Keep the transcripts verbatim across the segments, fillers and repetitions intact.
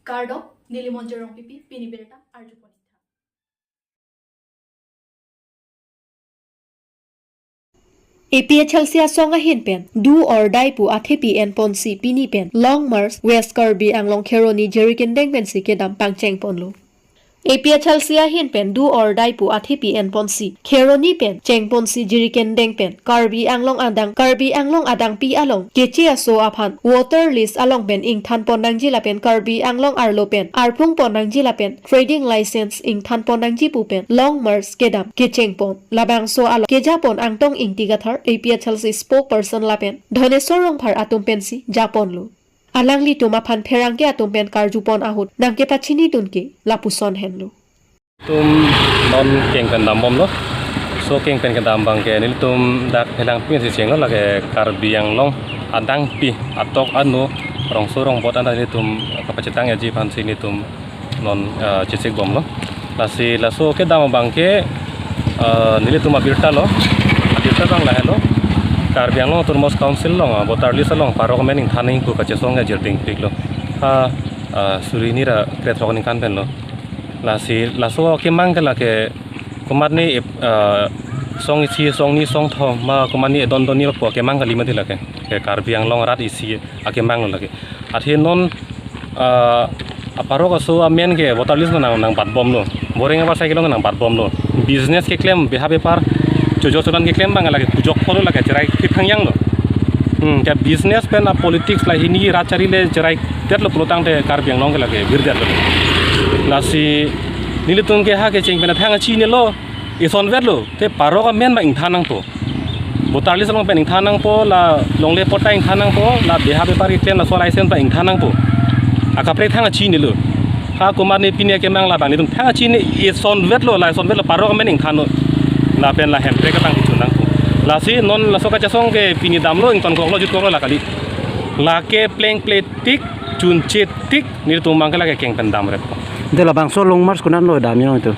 Kardom, neli Monjir Rongpipi, pini birta arjupon. A P H L C asong ahin pen do or die pu athepi enponsi pini pen Long March West Karbi Anglong Kheroni Jirikindeng pensi kedam pangchengponlo. A P H L C ahin pen do or die pu athepi enponsi Kheroni pen chengponsi Jirikindeng pen Karbi Anglong adang, Karbi Anglong adangpi along keche aso aphan voter list along pen ingthanpon nangji lapen Karbi Anglong arlo pen arpungpon nangji lapen trading license ingthanpon nangji pu pen Long March kedam kechengpon. Labangso along kejapon Angtong Ingti Kathar, A P H L C spokesperson lapen Dhoneswar Rongphar atum pensi japonlo. Alanglitum aphan pherangke atum pen karjupon ahut nangkepachinidun ke lapuson henlo. Tum non keng pen dambomlo. So keng pen kedam abangke nelitum dak phelang pin si chenglo, lake Karbi Anglong adangpi atok anu rongso rongbot anta nelitum kapachethang eji aphansi nelitum non, eh, chechekbomlo. Lasi laso kedam abangke, eh, nelitum abirta lo. Abirta abang lahelo. Karbi Anglong Autonomous Council along, ah, voter list along parok amen ingthan nangji pu kachesong ke jirding piklo. Ha, ah, suri hini ra krethrok aningkan penlo. Lasi laso akemang ke lake komatne, eh, song isi, song ni, song thom ma komatne edon donni pu akemang kali mati lake. Ke Karbi Anglong arat isi akemang lo lake. Athe non, ah, aparok aso amen ke voter list nang nangbatbomlo. Boreng abar cycle nangbatbomlo. Business keklem, beha bepar, chojo chodan keklem abang lake pujok pholo lake cherai kithang yanglo. Hmm, ke business pen a politics la hini rachari le cherai detlo pulotangte Karbi Anglong ke lake virdetlo. Lasi nelitum ke ha kecheng pen thang achinilo. Isonvetlo, te parok amen abang ingthan nangpo. Voter list along pen ingthan nangpo, la longle patta ingthan nangpo, la beha bepar keklem laso license abang ingthan nangpo. Akaprek thang achinilo. Ha komatne pini akemang labang nelitum thang achini isonvetlo, la isonvetlo parok amen ingthanlo. Lapen la hemprek abang kichun nangpo. Lasi non laso kachesong ke pini damlo, ingtonkoklo jutkoklo la kali. Lake plengple tik, chunche tik, nelitum abangke lake keng pen damrep. De labangso Long March konatlo dam yong itum?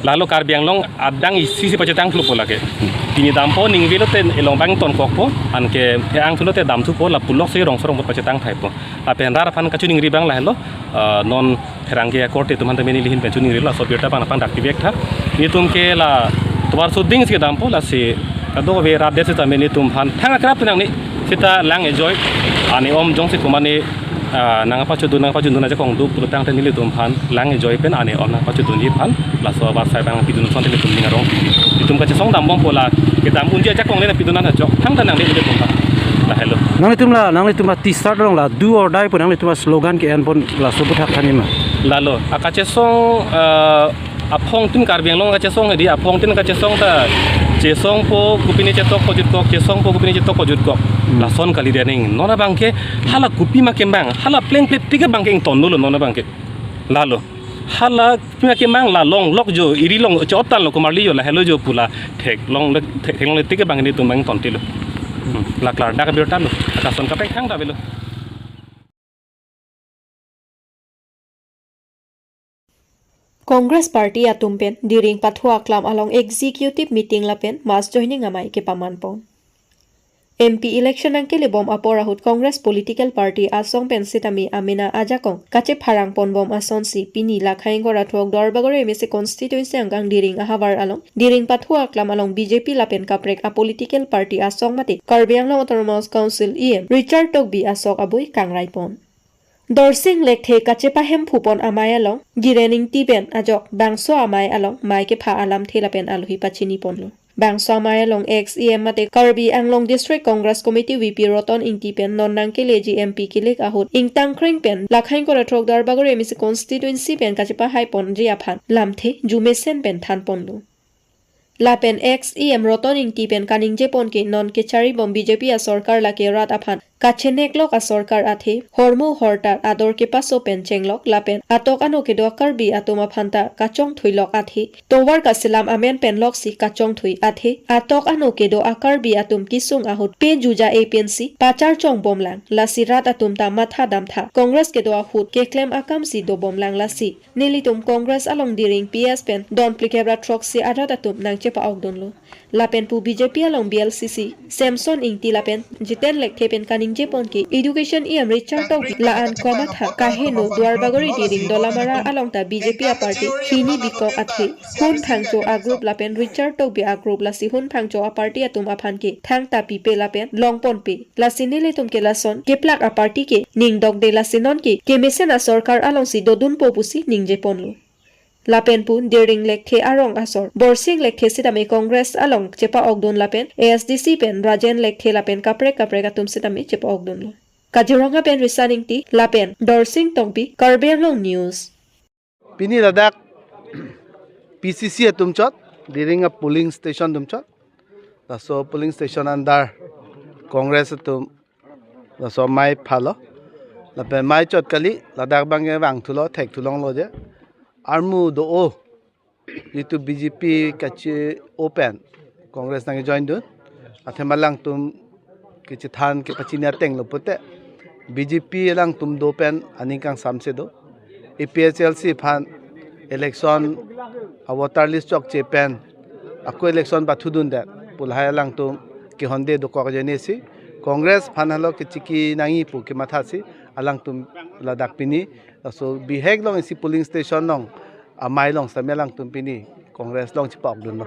Lalo Karbi Anglong adang isi si pachetang thupo lake. Pini dampo, ningve lote elong abang tonkokpo, anke pheang thulote dam thupo, la pulok si rongso rongbot pachetang thaipo. Lapen rat aphan kachiningri abang lahelo, ah, non pherangke akorte atum aphan tame neli ahin pen chiningrilo, laso abirta abang nangpangdak pivek tha. Nelitum ke la tovar suding si dampo, lasi kadokave rat det sitame nelitum aphan thang akrap nang ni sita lang ejoi, ane om jongsi komatne, ah, nangpachodun, nangpachodun ajakong do pulotangte nelitum aphan lang ejoi pen ane om nangpachodunji aphan laso abang sai abang pidun asonte nelitum ning arong. Nelitum kachesong dambompo, la kedam unji ajakong le pidun an ajok thangta nang nelitum aphan. Lahelo. Nanglitum la, nanglitum a T-shirt along la do or die pu nanglitum a slogan ke-enpon laso aputhak thanji ma? Lalo, akachesong, ah, aphongtin Karbi Anglong kachesong hedi, aphongtin kachesong ta chesongpo kopine chetokpo jutkok, chesongpo kopine chetokpo jutkok. Hmm. Lason kali dening. Non abangke hala kopima kemang, hala plengple tik abangke ingtonlo non abangke. Lalo. Hala kopima kemang la longlok jo, iri long chot tanlo komarli jo lahelo jo pu la theklongle, thek, theklongle tik abang nelitum abang tontilo. Hmm. La klardak abirta lo. Akason kaprek thangta avelo. Congress Party atum pen Diring Pathu Aklam along executive meeting lapen mass joining amei kepamanpon. M P election nangkelebom apor ahut Congress political party asong pen sitame amena ajakong kachepharangponbom asonsi pini Lakhaing Korathok Duarbagori M A C constituency angkang Diring ahavar along Diring Pathu Aklam along B J P lapen kaprek a political party asong mate Karbi Anglong Autonomous Council E M Richard Tokbi asok abui kangraipon. Dorsing Lekthe kachepahemphupon amei along Jiren Ingti pen ajok bangso amei along mei kepha alamthe lapen alohi pachiniponlo. Bangso amei along ex E M mate Karbi Anglong District Congress Committee V P Roton Ingti pen non nangkeleji M P kilik ahut ingtangkreng pen Lakhaing Korathok Duarbagori M A C constituency pen kachepahaiponji aphan lamthe jumesen pen thanponlo. Lapen ex E M Roton Ingti pen kaningjepon ke non kecharibom B J P asorkar lake rat aphan kacheneklok asorkar athe hormu hortar ador kepaso pen chenglok lapen atok ano kedo a Karbi atum aphanta kachongthuilok athe tovar kaselam amen pen loksi kachongthui athe atok ano kedo a Karbi atum kesung ahut pe juja e pensi pacharchongbomlang, lasi rat atum ta matha damtha, Congress kedo ahut keklem akamsi dobomlang, lasi nelitum Congress along Diring P S pen don phlikep ra throksi arat atum nangchepa-okdunlo. Lapen pu B J P along B L C C Samson Ingti lapen Jiten Lekthe pen kaningje pon ke Education E M Richard Tokbi la-an komatha kaheno Duarbagori Diring Dolamara along ta B J P a-party hini bikok athe Hun Phangcho a-group lapen Richard Tokbi a-group lasi Hun Phangcho a-party atum aphan ke thangta pipe lapen longponpe. Lasi nelitum ke lason keplak a-party ke ning dokde, lasi non ke kemesen a-sorkar alongsi dodunpo pusi ningje ponlo. Lapen pu Diring Lekthe arong asor Borsing Lekthe sitame Congress along chepa-okdun lapen A S D C pen Rajen Lekthe lapen kaprek kaprek atum sitame chepa-okdunlo. Kaziranga pen Risan Ingti lapen Dorsing Tokbi, Karbi Anglong News. Pini ladak P C C atum chot, Diring a-polling station atum chot. Laso polling station under Congress atum laso amei phalo. Lapen amei chot kali, ladak abang ke vangthulo, thekthulonglo je. Armu do-o, itum B J P kachi-o pen Congress nangjoin dun. Athema alangtum kachethan kepachini atenglo pute B J P alangtum do pen aning kangsamse do. A P H L C aphan election a-voter list chokche pen ako election pathudundet pu lahai alangtum kehonde dokok ajoine si Congress aphan halo kechiki nangji pu kemathasi alangtum ladak pini laso bihek along isi polling station along amei along sitame alangtum pini Congress along chepa-okdunlo.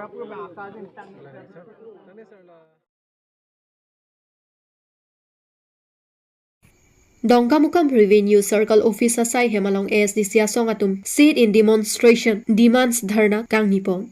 Dongkamukam Revenue Circle Office asai hem along A S D C asong atum sit-in demonstration, demands dharna kangni pon.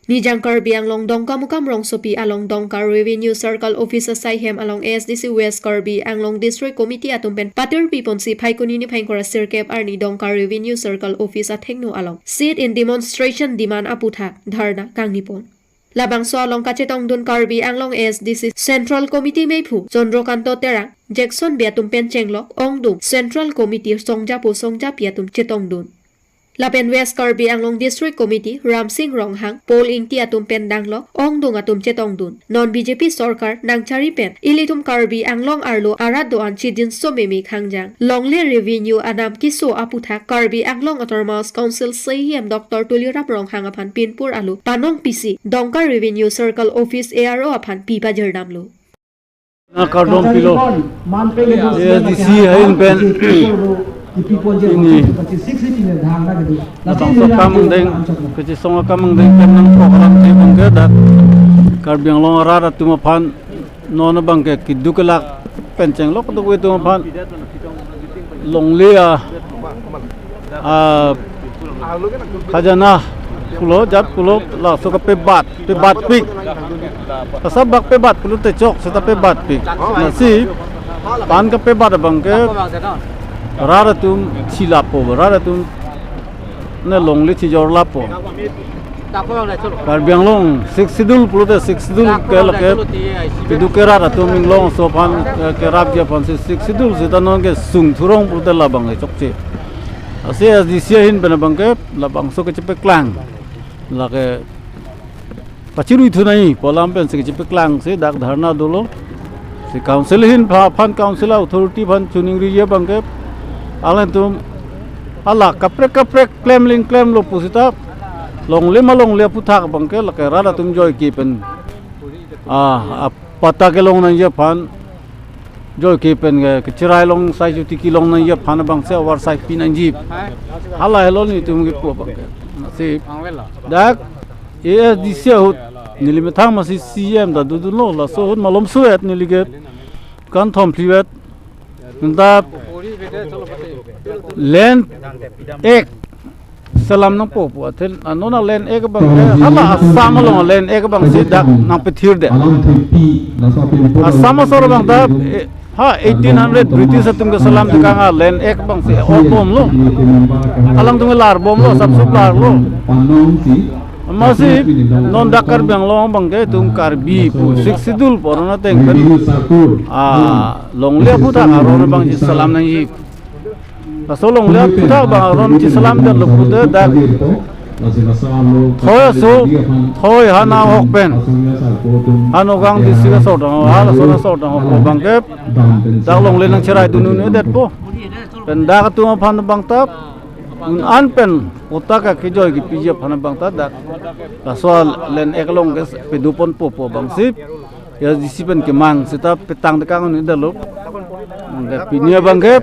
Nijang Karbi Anglong Dongkamukam rongsopi along Dongka Revenue Circle Office asai hem along A S D C West Karbi Anglong District Committee atum pen patirpi ponsi Phaikuni niphai ingkoi ra sirkep arni Dongka Revenue Circle Office athengno along sit-in demonstration demand aputhak dharna kangni pon. Labangso along kachetongdun Karbi Anglong A S D C Central Committee meiphu Chandrakanta Terang, Jackson Bey atum pen chenglok ongdung Central Committee songjapo songjapi atum chetongdun. Lapen West Karbi Anglong District Committee Ramsing Ronghang, Paul Ingti atum pen danglok ongdung atum chetongdun. Non B J P sorkar nangchari pen ilitum Karbi Anglong arlo arat do-an chidinso meme khangjang. Longle revenue anam keso aputhak Karbi Anglong Autonomous Council C E M Doctor Tuliram Ronghang aphan pinpur alo panong pisi Dongka Revenue Circle Office A R O aphan pi pajirdamlo. Na kardom pilo. A S D C ahin pen ini bangso akam angdeng, kachisong akam angdeng pen nang program si abang ke dak Karbi Anglong arat atum aphan non abang ke keduk kelak pen chenglok dokok atum aphan longle a, ah, khajana pulo, jat pulo, laso kapebat, pebatpik. Asap bak pebat pulote chok seta pebatpik. Lasi aphan kapebat abang ke rat atum chilappo, rat atum ne longle chijorlappo. Karbi Anglong Sixth Schedule pulote Sixth Schedule ke lake keduk ke rat atum inglong aso aphan, eh, kerapji aphansi Sixth Schedule seta non ke sung thurong pulote labang ke chokche. Lasi A S D C ahin pen abang ke labangso kechepeklang, lake pachirui thunai pu alam pensi kechepeklang si dak dharna dolo. Si council ahin pha-, aphan council authority aphan chuning riji abang ke alangtum hala kaprek kaprek klemling klemlo pusita longle ma longle aputhak abang ke lake rat atum joike pen, ah, ah, patta kelong nangji aphan, joike pen ke, kechirai along sai chuti kelong nangji aphan abang si avarsai pi nangji. Hala helo nelitum kepu abang ke. Si dak A S D C ahut neli methang masi C E M ta dodunlo, laso ahut malom suet neli ke kan thom phlivet. Nda land ek selam nangpo pu athe, ah, non a land ek abang ke hala Assam along land ek abang si dak nangpethirdet. Assam asor abang ta, eh, ha eighteen hundred British atum keselam tekang a land ek abang si orbomlo. Alangtum ke larbomlo, sapsup larlo. Amatsi non dak Karbi Anglong abang ke itum Karbi pu Sixth Schedule pu aron ateng pen, ah, longle aputhak aron abang si selam nangji. Laso longle aputhak abang aron si selam detlo pute dak thoi aso, thoi ha nahok pen, ha Nagaon district asor dang, ha laso asor dang abang ke dak longle nangcheraidun un-edetpo. Pen dak atum aphan abang ta Un an pen patta kejoi kepiji aphan abang ta dak laso alen ek along ke pedupon popo abang si ya A D C pen kemang seta petang tekang un-edetlo. Pini abang ke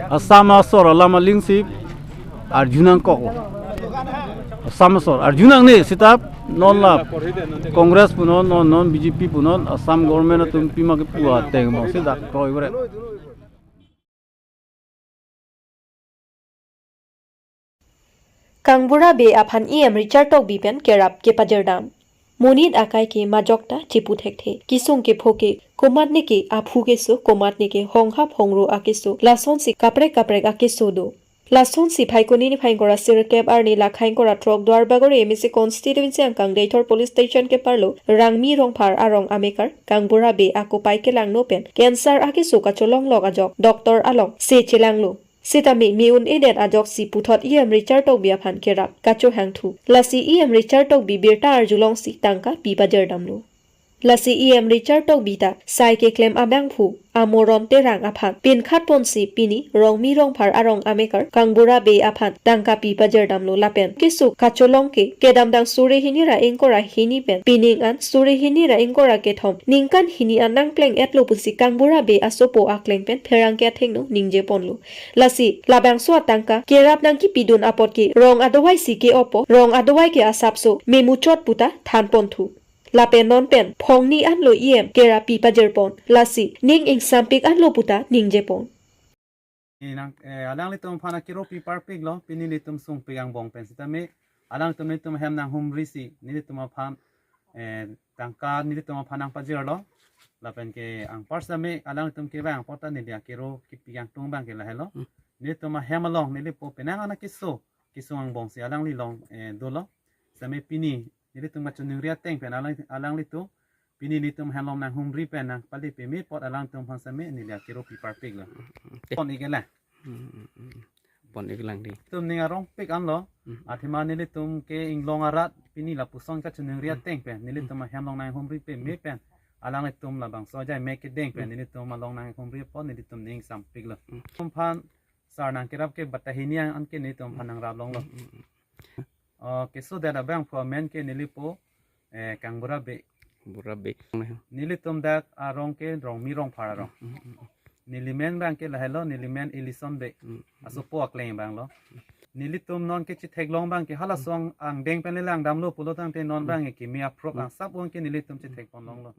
Assam asor alam aling si arjunangkok. Assam asor arjunangne seta non la Congress punon, non non B J P punon, Assam government atum pima kepu ateng abang si dak kroi bre. Kangbura Bey aphan E M Richard Tokbi pen kerap kepajirdam. Monit akai ke majok ta chipu thekthe. Kesung kepho ke komatne ke aphu keso, komatne ke honghap hongro akeso, lasonsi kaprek kaprek akeso do. Lasonsi Phaikuni niphai ingkoi ra sirkep arni lakhai ingkoi ra throk Duarbagori M A C constituency angkang Deithor police station keparlo Rangmi Rongphar arong amekar Kangbura Bey akopai kelangno pen cancer akeso kacholonglok ajok doctor along se chelanglo. Sitame me un-edet ajoksi puthot E M Richard Tokbi aphan kerap kachohangthu. Lasi E M Richard Tokbi birta arjulongsi tangka pipajirdamlo. Lasi E M Richard Tokbi ta sai keklem abangphu Amoron Terang aphan pinkhat ponsi pini Rongmi Rongphar arong amekar Kangbura Bey aphan tangka pipajirdamlo lapen keso kacholong ke kedamtang suri hini ra ingkoi ra hini pen pining an suri hini ra ingkoi ra kethom ningkan hini an nangpleng-etlo pusi Kangbura Bey asopo akleng pen pherangke athengno ningjeponlo. Lasi labangso atangka kerap nangkipidun apot ke rong adovai si ke-opo, rong adovai ke asapso memuchot puta thanponthu. Lapen non pen phongni anlo E M kerap pipajirpon. Lasi ning ingsampik anlo puta ningjepon. Ni nang, eh, alanglitum aphan akero piparpiklo, pini nelitum sungpik angbong pen sitame, alanglitum nelitum ahem nanghumri si, nelitum aphan, eh, tangka nelitum aphan nangpajirlo, lapen ke anpar sitame, alanglitum kevang apot ta neli akero kipi angtung abang ke lahelo. Hmm. Nelitum ahem along, nelipo penang anak keso, kesung angbong si alangli along, eh, dolo. Sitame pini, nelitum kachiningri ateng pen alang, alanglitum, pini nelitum ahem along nanghumri pen nangpale peme apot alanglitum aphan sitame neli akero piparpiklo. Oke. Pon-ik lang. Hmm, hmm, hmm. Pon-ik lang dei. Nelitum ning arongpik anlo. Hmm. Athema nelitum ke inglong arat pini lapuson kachiningri ateng pen nelitum ahem along nanghumri peme pen alanglitum labangso ajai mek kedeng pen nelitum along nanghumri apot nelitum ning sampiklo. Hmm. Nelitum aphan sar nangkerap ke batta hini an ke nelitum aphan nangraplonglo. Hmm, hmm, hmm. Oh, keso dak abangphu amen ke nelipo, eh, Kangbura Bey. Kangbura Bey. Nelitum dak arong ke Rongmi Rongphar arong. Hmm, hmm, hmm. Nelimen abang ke lahelo, nelimen Ellison Bey. Hmm, hmm. Asopo akleng abanglo. Nelitum non ke chitheklong abang ke halaso angdeng pen le langdamlo pulo tangte non abang ke kimi aphrok angsap ong ke nelitum chithekponlonglo.